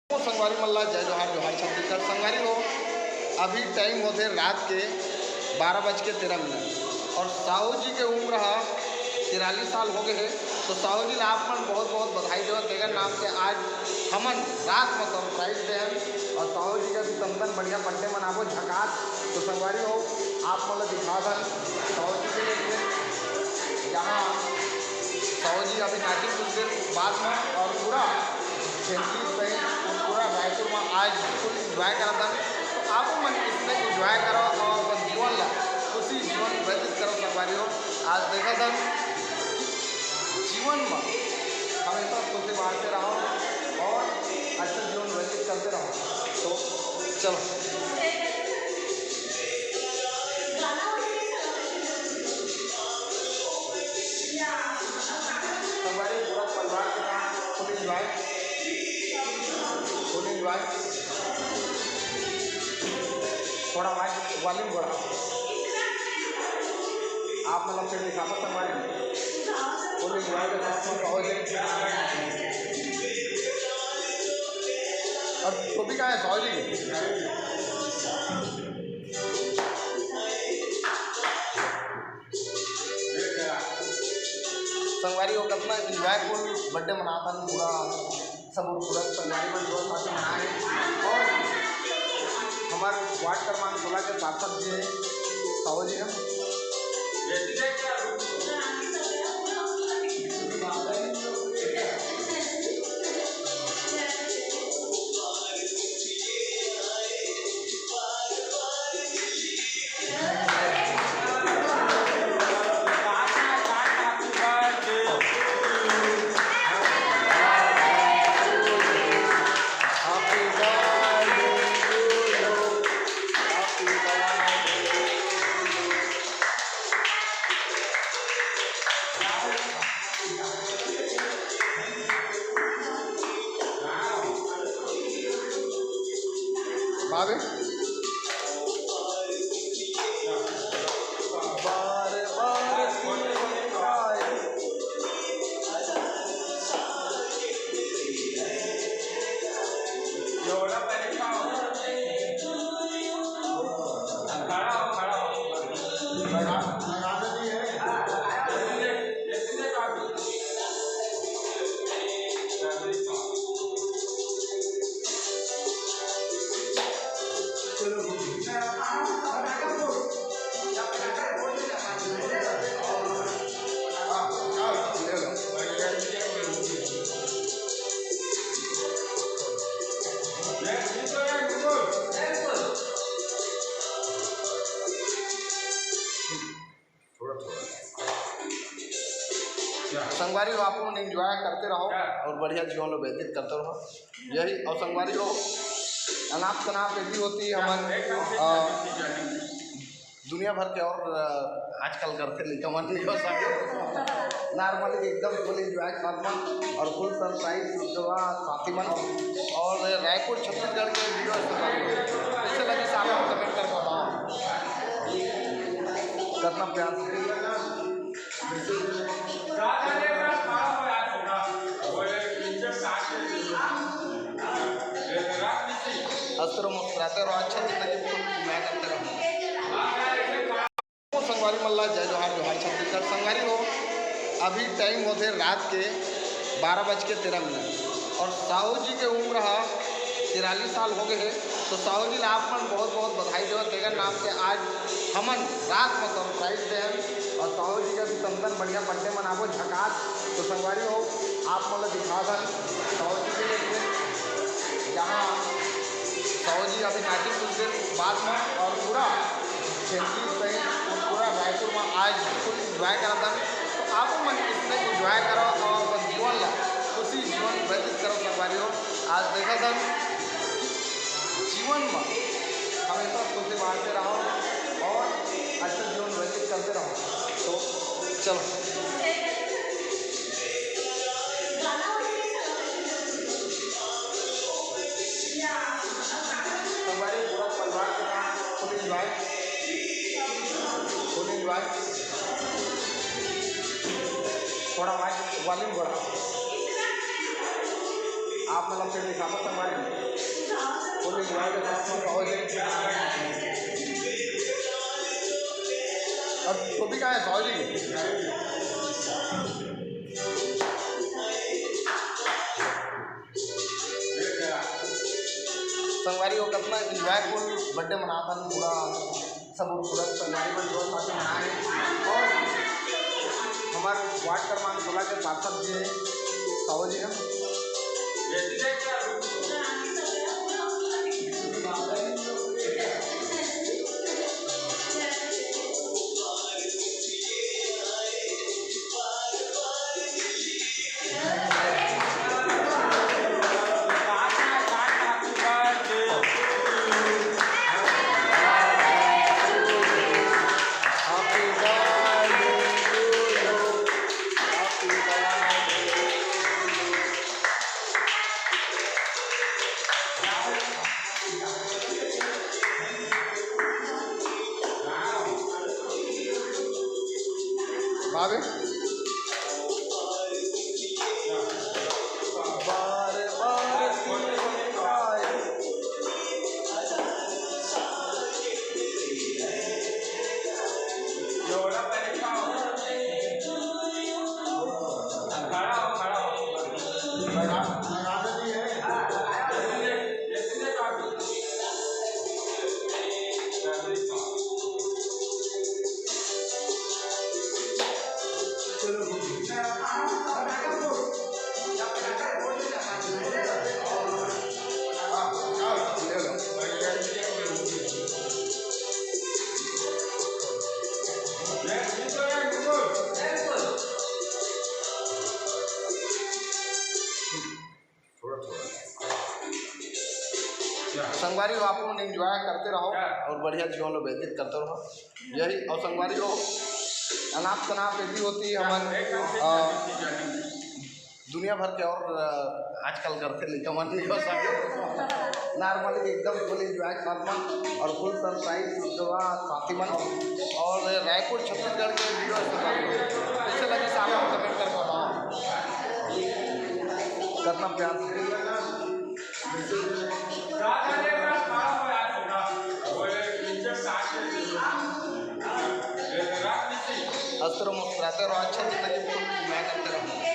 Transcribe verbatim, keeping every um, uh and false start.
ओ संगवारी मन ला जय जोहार, जोहार छत्तीसगढ़। संगवारी हो, अभी टाइम होथे रात के बारह बज के तेरह मिनट और साहू जी के उम्र ह तिरालीस साल हो गए हे। तो साहू जी ला आप मन बहुत बहुत बधाई देवत, तेकर नाम से आज हमन रात में सरप्राइज दे हन और साहू जी का भी तन तन बढ़िया बर्थडे मनाबो झकास। तो संगवारी हो, आप मन ला दिखा दन साहू जी के लिए, यहाँ साहू जी अभी नाचिन कुछ देर बाद में और पूरा फैमिली सहित पूरा रायपुर में आज फुल एंजॉय करत हन। तो आप मन इसमें एंजॉय करो और अपन जीवन ला खुशी जीवन व्यतीत करो संगवारी हो। आज देखत हन जीवन में हमेशा खुशी बांटते रहो और अच्छा जीवन व्यतीत करते रहो। तो चलो। संगवारी पूरा परिवार के साथ फुल एंजॉय, फुल एंजॉय। थोड़ा माइक वॉल्यूम बढ़ा। आप मतलब फिर दिखाबो संगवारी, फुल एंजॉय के साथ में साहू जी। और टोपी कहाँ है साहू जी? संगवारी हो, कितना एंजॉयफुल बर्थडे मनात हन पूरा सब, पूरा संगवारी मन जो साथ मनाए हे। और हमारे वार्ड क्रमांक सोलह के पार्षद जी हैं, साहू जी हैं। बाबे। संगवारी हो, आप मन एंजॉय करते रहो और बढ़िया जीवन लो व्यतीत करते रहो। यही और संगवारी हो, अनाप शनाप एती ओती हमन, अ, दुनिया भर के और, अ, आजकल करते लइका मन नहीं हो सके। नॉर्मली एकदम फुल एंजॉय करना और फुल सरप्राइज जो साथी मन और रायपुर छत्तीसगढ़ के वीडियो कैसे लगे सारे कमेंट कर बताओ। कितना प्यार से हंसते रहो, मुस्कुराते रहो, अच्छा जिंदगी में एंजॉय करते रहो। संगवारी मन ला जय जोहार, जोहार छत्तीसगढ़। संगवारी हो, अभी टाइम होथे रात के बारह बज के तेरह मिनट और साहू जी के उम्र हा तिरालीस साल हो गए हे। तो साहू जी ला आप मन बहुत बहुत बधाई देवत, तेकर नाम से आज हमन रात में सरप्राइज दे हन और साहू जी का भी तन तन बढ़िया बर्थडे मनाबो झकास। तो संगवारी हो, आप मन ला दिखा दन साहू जी के लिए, यहाँ साहू जी अभी नाचिन कुछ देर बाद में और पूरा फैमिली सहित पूरा रायपुर में आज फुल एंजॉय करत हन। तो आप मन इसमें एंजॉय करो और अपन जीवन ला खुशी जीवन व्यतीत करो संगवारी हो। आज देखत हन जीवन में हमेशा खुशी बांटते रहो और अच्छा जीवन व्यतीत करते रहो। तो चलो। संगवारी पूरा परिवार के साथ फुल एंजॉय, फुल एंजॉय। थोड़ा माइक वॉल्यूम बढ़ा। आप मतलब फिर दिखाबो संगवारी। अब टोपी कहाँ है साहू जी? संगवारी हो, कतना enjoyful birthday मनाथन पूरा सब, और पूरा संगवारी मन दोस्त साथी मनाए। और हमारे वार्ड क्रमांक सोलह के पार्षद जी हैं, साहू जी हैं। बाबे। संगवारी हो, आप मन enjoy करते रहो और बढ़िया जीवन लो व्यतीत करते रहो। यही और संगवारी हो, अनाप तनाप एती होती हमन, अ, दुनिया भर के और, अ, आजकल करते लइका मन नहीं हो सके। Normally एकदम full enjoy करना और full surprise जो साथी मन। और रायपुर छत्तीसगढ़ के video कैसे लगी साहब, comment कर बताओ। करना प्यार से। हंसते रहो, मुस्कुराते रहो, अच्छा जिंदगी full enjoy करते रहो।